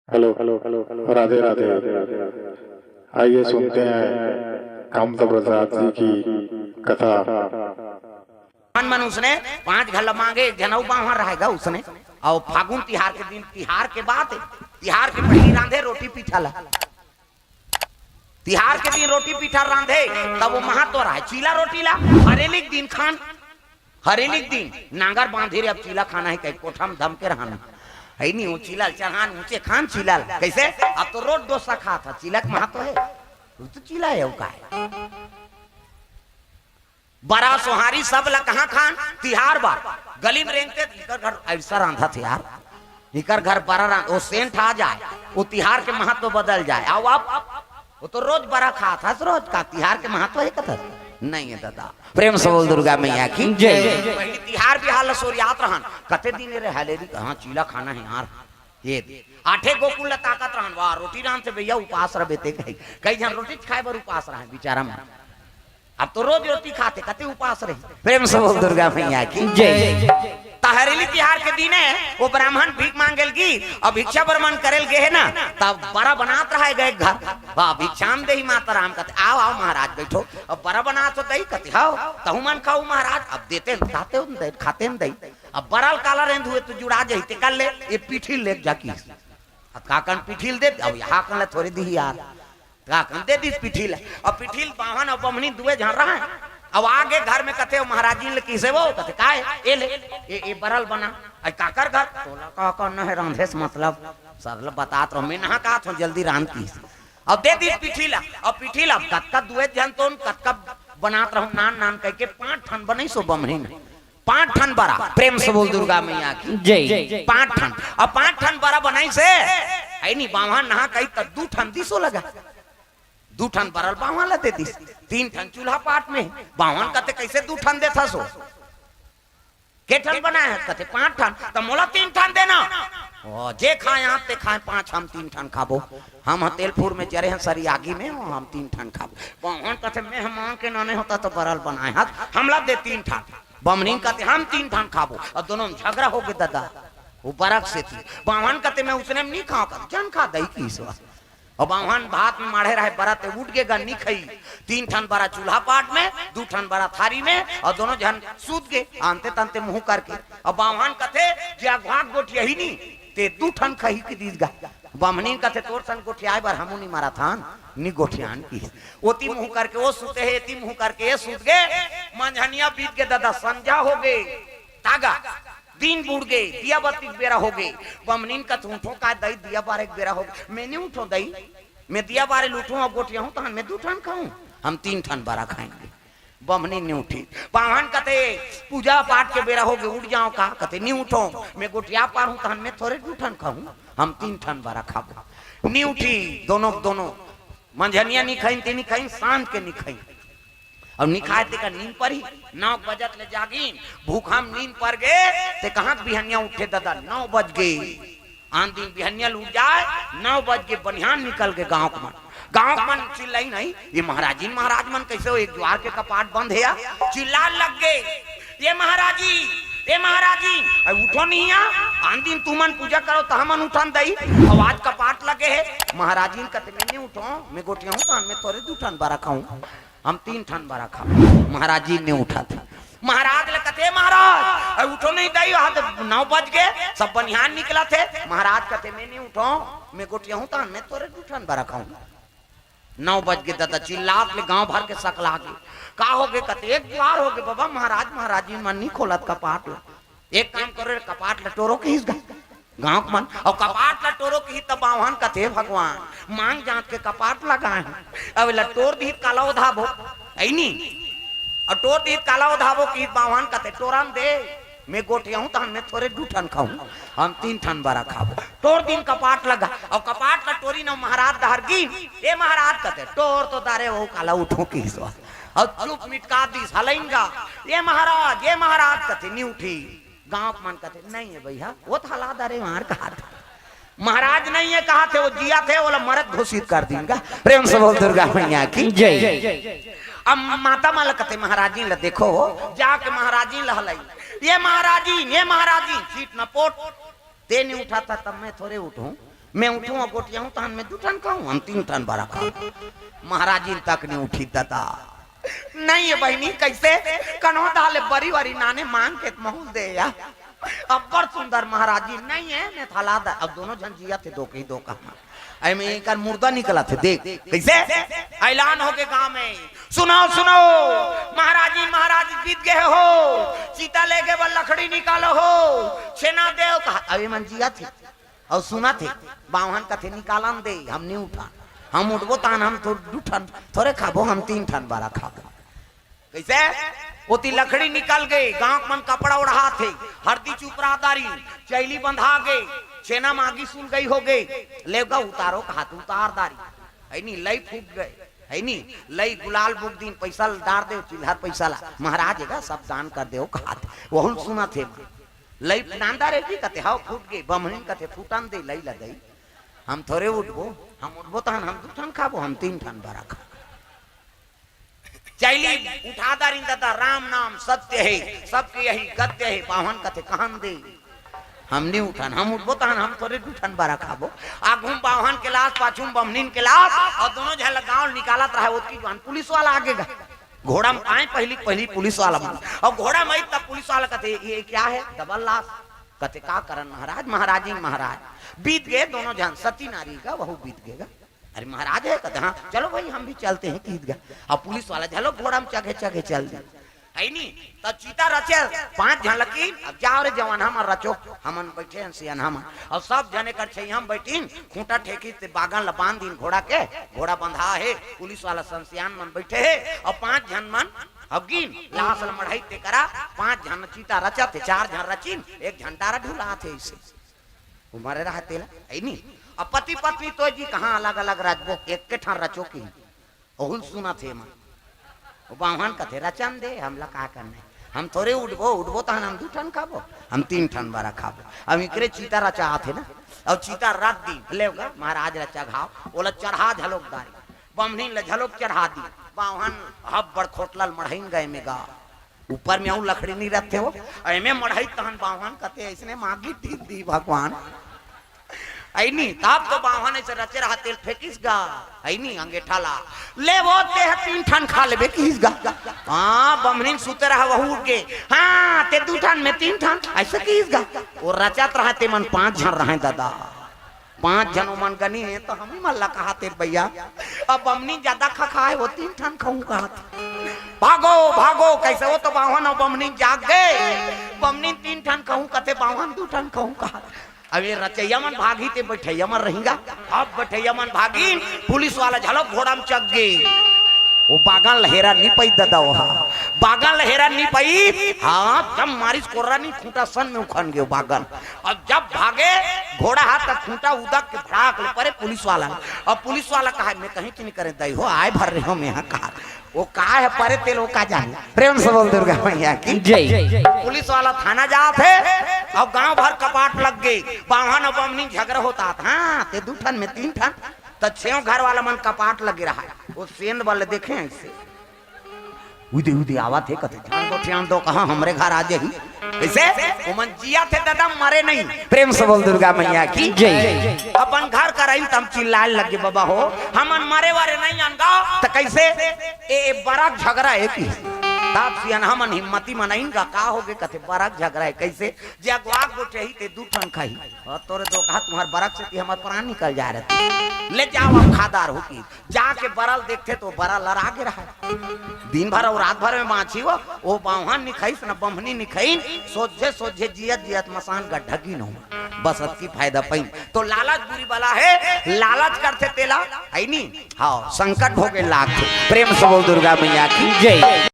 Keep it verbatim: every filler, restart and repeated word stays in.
Hello, hello, hello, Radhe Radhe. आइए सुनते हैं कामता प्रसाद जी की कथा। मन मन उसने पांच घला मांगे, एक झन अउ बांहा रहेगा उसने। अउ फागुन तिहार के दिन, तिहार के बाद, तिहार के पहिली रांधे रोटी पीठा ला। तिहार के दिन रोटी पीठा रांधे, तब वो महत्व रहे। चीला रोटी ला हरेली के दिन खान, हरेली के दिन नांगर बांधे रे, अब चीला खाना हे कहि कोठा म धमके रहन। हइ नहीं, वो चीला चढ़ान, ऊंचे खान चीला ला। कइसे? अब तो रोज डोसा खात हे, चीला के महत्व हे। वो तो चीला हे, वो का हे? बरा सोहारी सब ला कहाँ खान? तिहार बर। गली म रेंगते त इकर घर अइसा रांधत हे यार, इकर घर बरा रांध, वो सेंट आ जाए, वो तिहार के महत्व बदल जाए। अउ अब वो तो रोज बरा खात हस, रोज का, तिहार के महत्व हे कथस? नहीं हे दादा। प्रेम से बोल दुर्गा मैया की जय। पहिली तिहार बिहार ला सोरियात रहन, कते दिन रे हरेली, हाँ, चीला खाना हे यार। ये दे। आठे गोकुल ला ताकत रहन, वाह, रोटी रांधथे भइया, उपास रह बेटे कहि। कई झन रोटी खाए बर उपास रहे बिचारा मन। अब तो रोज रोटी खाथे, कते उपास रही। प्रेम से बोल दुर्गा मैया की जय। त हरेली तिहार के दिने वो ब्राह्मण भीख मांगे ल गी, अउ भिक्षा बर मन करे ल गे हे ना, तब बरा बनात रहे गे घर। वाह, भिक्षाम देहि माता राम, कथे, "आओ, आओ महाराज, बैठो।" अब बरा बनात हो दई, कथे, "हव, तहू मन खाओ महाराज।" अब देते न खाते न दई, खाते न दई। अब बरा ल काला रेंधे हुए तो जुड़ा जाही, ते कर ले, ये पीठी ल लेके जा किहिस। अब काकन पीठी ल दे, अब यहाँ कन ले थोरे दिही यार। काकन दे दिस पीठी ल। अब पीठी ल बांहन अउ बमनी दुए झन रहय। अब आगे घर में कथे, "ओ महाराजिन ल किसे वो?" कथे, "काय?" "ए ले, ए, ए बरा ल बना।" "अइ काकर घर?" "तोला का करना हे रांधे से मतलब?" सरल बतात रहो, मैं नहा कहा था, जल्दी रांध किहिस। अब दे दिस पीठी ल, अब पीठी ल, अब कतका दुए झन तोन, कतका बनात रहो नान नान कहिके पांच ठन बनइस ओ बमनी। पांच ठन बरा, प्रेम से बोल दुर्गा मैया की जय। पांच ठन, अब पांच ठन बरा बनाइस हे, हइ नहीं, बांहन नहा कही त दू ठन दिस ओ लगा, दू ठन बरा ल बांहन ला दे दिस, तीन ठन चूल्हा पाट में। बांहन कथे, "कइसे दू ठन देथस ओ? के ठन बनाए हस?" कथे, "पांच ठन।" "त मोला तीन ठन देना।" "ओ, जे खाए आप ते खाए, पांच हम तीन ठन खाबो। हम ह तेलपुर में जरे हन सरी आगी में, ओ हम तीन ठन खाबो।" बांहन कथे, "मैं ह मांग के नने होता तो बरा ल बनाए हस, हमला दे तीन ठन।" बमनीन कथे, "हम तीन ठन खाबो।" अउ दोनों में झगरा होगे दादा, वो बरा के सेती। बांहन कथे, "मैं उसने में नहीं खाओं।" कथे, "झन खा दई किहिस।" अउ बांहन भात में माढ़े रहे बरा, ते उठ गे गा, नहीं खई। तीन ठन बरा चूल्हा पाट में, दू ठन बरा थारी में, अउ दोनों झन सूत गे, आंते तंते मुंह करके। अउ बांहन कथे, "जे अघवा के गोठियाही नहीं, ते दू ठन खही कहि दिस गा।" बमनीन कथे, "तोर सन गोठियाए बर हमू नहीं मरत हन, नहीं गोठियान किहिस।" ओती मुंह करके वो सूते हे, एती मुंह करके ये सूत गे। मंझनिया बीत गे दादा, संझा होगे, तागा, दिन बुड़ गे, दिया बत्ती के बेरा होगे। बमनीन कथे, "उठो का दई, दिया बारे के बेरा होगे।" "मैं नहीं उठों दई, मैं दिया बारे ल उठों अउ गोठियाहूं, तहन मैं दू ठन खाहूं, हम तीन ठन बरा खाएंगे।" बमनीन नहीं उठी। बांहन कथे, "पूजा पाठ के बेरा होगे, उठ जाओ का?" कथे, "नहीं उठों, मैं गोठिया पारहूं, तहन मैं थोरे दू ठन खाहूं, हम तीन ठन बरा खाबो।" नहीं उठी, दोनों, दोनों, मंझनिया नहीं खइन, ते नहीं खइन, सांझ के नहीं खइन। अउ नहीं खाए तेकर नींद परही, नौ बजत ले जागिन, भूखा म नींद पर गे, ते कहाँ के बिहनिया उठे दादा, नौ बज गे। आन दिन बिहनिया ल उठ जाए, नौ बज गे, बनिहान निकल गे गांव के मन। गांव के मन चिल्लाई नहीं, "ये महाराजिन महाराज मन कइसे हो, एक जुआर के कपाट बंद हे या?" चिल्ला लग गे, "ये महाराजी, ये महाराजी, अरे उठो नहीं या, आन दिन तुमन पूजा करो त हमन उठन दई, अउ आज कपाट लगे हे।" महाराजिन कथे, "मैं नहीं उठों, मैं गोठियाहूं, तहन मैं थोरे दू ठन बरा खाहूं।" हम तीन ठन बरा खाबो। महाराज जी नहीं उठत। महाराज ल कथे, "महाराज, अरे उठो नहीं दई, वहां तो नौ बज गे, सब बनिहान निकलत हे।" महाराज कथे, "मैं नहीं उठों, मैं गोठियाहूं, तहन मैं थोरे दू ठन बरा खाहूं।" नौ बज गे दादा, चिल्लात ले गांव भर के सकला गे। "का होगे?" कथे, "एक जुआर होगे बाबा, महाराज महाराजी मन नहीं खोलत कपाट ला।" एक काम करो रे, कपाट ल टोरो किहिस गा गांव के मन। अउ कपाट ल टोरो किहिस त बांहन कथे, "भगवान, मांग जांच के कपाट लगाए हंव, अब एला टोर दिही त काला ओधाबो, अइनी? अउ टोर दिही त काला ओधाबो?" किहिस बांहन कथे, "टोरन दे, मैं गोठियाहूं, तहन मैं थोरे दू ठन खाहूं, हम तीन ठन बरा खाबो।" टोर दिन कपाट लगा, अउ कपाट ल टोरिन अउ महाराज डहर गिन, "ए महाराज," कथे, "टोर तो दारे हो, काला उठों किहिस।" अउ चुप मिटका दिस, हलइन गा, "ए महाराज, ए महाराज," कथे, नहीं उठी। गांव के मन कथे, "नहीं हे भइया, वो तो हला दारे मार कहा था।" महाराज नहीं हे कहा थे, वो जिया थे, ओला मरत घोषित कर दिन गा। प्रेम से बोल दुर्गा मैया की जय। अब माता मन ल कथे, "महाराजिन ल देखो, जाके महाराजिन ल हलाई, ये महाराजिन, ये महाराजिन, सीट न पोट, ते नहीं उठा था तब मैं थोरे उठूं, मैं उठूं अउ गोठियाहूं, तहन मैं दू ठन खाहूं, हम तीन ठन बरा खाहूं। महाराजिन तक नइ उठी ददा। नहीं ये बहिनी, कइसे? कन्हो डहर ले बरी वरी नाने मांग के महूं ल दे या। अब्बड़ सुंदर महाराजिन, नहीं ये, मैं थला द-, अब दोनों झन जियत हे, दो कही दो कहा। अइ में एकर मुर्दा निकलत हे, देख, कइसे? ऐलान होगे गांव में, सुनो, सुनो, महाराजिन, महाराज बीत गए हो, चिता लेगे बर लकड़ी निकालो हो, छेना देव कहा। अब एमन जियत हे, अउ सुनत हे, बाम्हन कथे, "निकालन दे, हम नइ उठन, हम उठबो तहन हम थो-, दू ठन थोरे खाबो, हम तीन ठन बरा खाबो।" कइसे? ओती लकड़ी निकल गे, गांव के मन कपड़ा ओढ़ात हे, हरदी चुपरा दारी, चइली बंधा गे, छेना मागी सुन गई हो गे, लेवगा उतारो कहात उतार दारी, हइ नी, लई फूट गए, हइ नी, लई गुलाल बुक दिन, पइसा ल डार देव, चिल्हर पइसा ला, महाराज एगा सब दान कर देव कहात, वहू ल सुनत हे। लई फुटान दारे जी कथे, "हव फूट गे।" बम्हनिन कथे, "फुटन दे लई ल दई, हम थोरे उठबो, हम उठबो तहन हम दू ठन खाबो, हम तीन ठन बरा खाबो।" चइली उठा दारिन ददा, "राम नाम सत्य हे, सबके यही गत्य हे।" बाम्हन कथे, "कहन दे, हम नइ उठन, हम उठबो तहन हम थोरे दू ठन बरा खाबो।" आघू म बाम्हन के लास, पाछू म बम्हनिन के लास, अउ दोनों झन ल गांव ल निकालत रहय, ओतकी जुवान पुलिस वाला आगे गा। घोड़ा म आय पहिली, पहिली पुलिस वाला मन। अउ घोड़ा म आइस त पुलिस वाला कथे, "ये क्या है?" डबल लास। कथे, "का करन महाराज?" "महाराजिन महाराज, बीत गए दोनों झन, सती नारी का वहू बीत गए गा।" "अरे महाराज है?" कथे, "हाँ।" "चलो भाई हम भी चलते हैं," कहिस गा। अब पुलिस वाला झलो घोड़ा म चघे चघे चल दे। हइ नी, त चिता रचे, पांच झन ल किहिन, "अब जाव रे जवान, हमन रचो, हमन बइठे हन सियान हमन।" अउ सब झन एकर छइहां म बइठिन, खूंटा ठेकिस ते बागन ल बांध दिन घोड़ा के, घोड़ा बंधा हे, पुलिस वाला सन सियान मन बइठे हे, अउ पांच झन मन अब गिन, लास ल मढ़ाई ते करा, पांच झन चिता रचत हे, चार झन रचिन, एक झन डारा ढुलात हे अइसे। ओ मरे रहा तेला, हइ नी? अब पति पत्नी तो जी कहां अलग-अलग रचबो, एके ठन रचो कहिन। ओहू ल सुनत हे मन। ओ बाम्हन कथे, "रचन दे, हमला का करना हे? हम थोरे उठबो, उठबो तहन हम दू ठन खाबो, हम तीन ठन बरा खाबो।" अब इकरे चिता रचात हे ना, अउ चिता रच दिन, "लेव गा, महाराज ल चघाव, ओला चढ़ा झलोक दारी।" बम्हनिन ल झलोक चढ़ा दिन। बाम्हन हब्बड़ खोटला ल मढ़इन गा एमे गा। ऊपर में अउ लकड़ी नइ रथे हो, एमे मढ़ाइस तहन बाम्हन कथे, "अइसने मांगी ठीक दिही भगवान।" हइ नी, तब तो बाम्हन अइसे रचे रहा तेल फेंकिस गा, हइ नी, अंगेठा ला, "ले वो, तें ह तीन ठन खा लेबे," किहिस गा। हां, बम्हनिन सुते रहा, वहू उठ गे, "हां, तें दू ठन, मैं तीन ठन," अइसे किहिस गा। ओ रचत रहा, ते मन पांच झन रहय ददा। पांच झन ओमन गनी हे, त हमही मन ला कहाते भइया, अब बम्हनिन जादा खखाय हे, ओ तीन ठन खाहूं कहात। भागो, भागो, कइसे ओ तो बाम्हन अउ बम्हनिन जाग गे, बम्हनिन तीन ठन खाहूं कथे, बाम्हन दू ठन खाहूं कहात। अब ये रचइया मन भागही ते बइठइया मन रहिन गा। अब बइठइया मन भागिन, पुलिस वाला झलो घोड़ा म चघ गे। ओ बागन ल हेरन नइ पाइस ददा, ओहा बागन ल हेरन नइ पाइस। हां, जब मारिस कोर्रा नइ, खूंटा सन में उखन गे ओ बागन। अउ जब भागे घोड़ा हा, त खूंटा उदक के भड़ाक ले परे पुलिस वाला। अउ पुलिस वाला कहा, "मैं कहीं के नइ करें दई हो, आय भर रहे हो मैं हा," कहा। ओ काय हे परे तेला ओ का जानी। प्रेम से बोल दुर्गा मैया की जय। पुलिस वाला थाना जात हे अउ गांव भर कपाट लग गे। बाम्हन अउ बम्हनी झगरा होत हे, हां, ते दू ठन में तीन ठन, त छेव घर वाला मन कपाट लगे रहा। ओ सेंध बल देखे अइसे, उदे उदे आवत हे, कथे, "ध्यान दो, ध्यान दो, कहां हमरे घर आ जाही।" कइसे? ओमन जियत हे ददा, मरे नहीं। प्रेम से बोल दुर्गा मैया की जय। अपन घर करइन तब चिल्लाय लगे, "बबा हो, हमन मरे वरे नहीं अनगा, त कइसे?" ए, ए बरा के झगरा हे कि? तब सियनहा मन हिम्मती मनइन गा, "का होगे?" कथे, "बरा के झगरा हे।" कइसे? "जे अगवा के गोठियाही ते दू ठन खाही, अउ तोरे दो कहा तुम्हार बरा के सेती हमर प्राण निकल जाय रहते। ले जाव अब खा डारहूं कि।" जाके बरा ल देखथे त ओ बरा लरा गे रहय। दिन भर अउ रात भर में बांचही ओ, ओ बाम्हन नइ खाइस न बम्हनी नइ खाइन, सोझे सोझे जियत जियत मसान गड्ढा गिन हो। बस अतकी फायदा पाइन। त लालच बुरी बला हे, लालच करथे तेला, हइ नी? हां, संकट भोगे लागथे। प्रेम से बोल दुर्गा मैया की जय।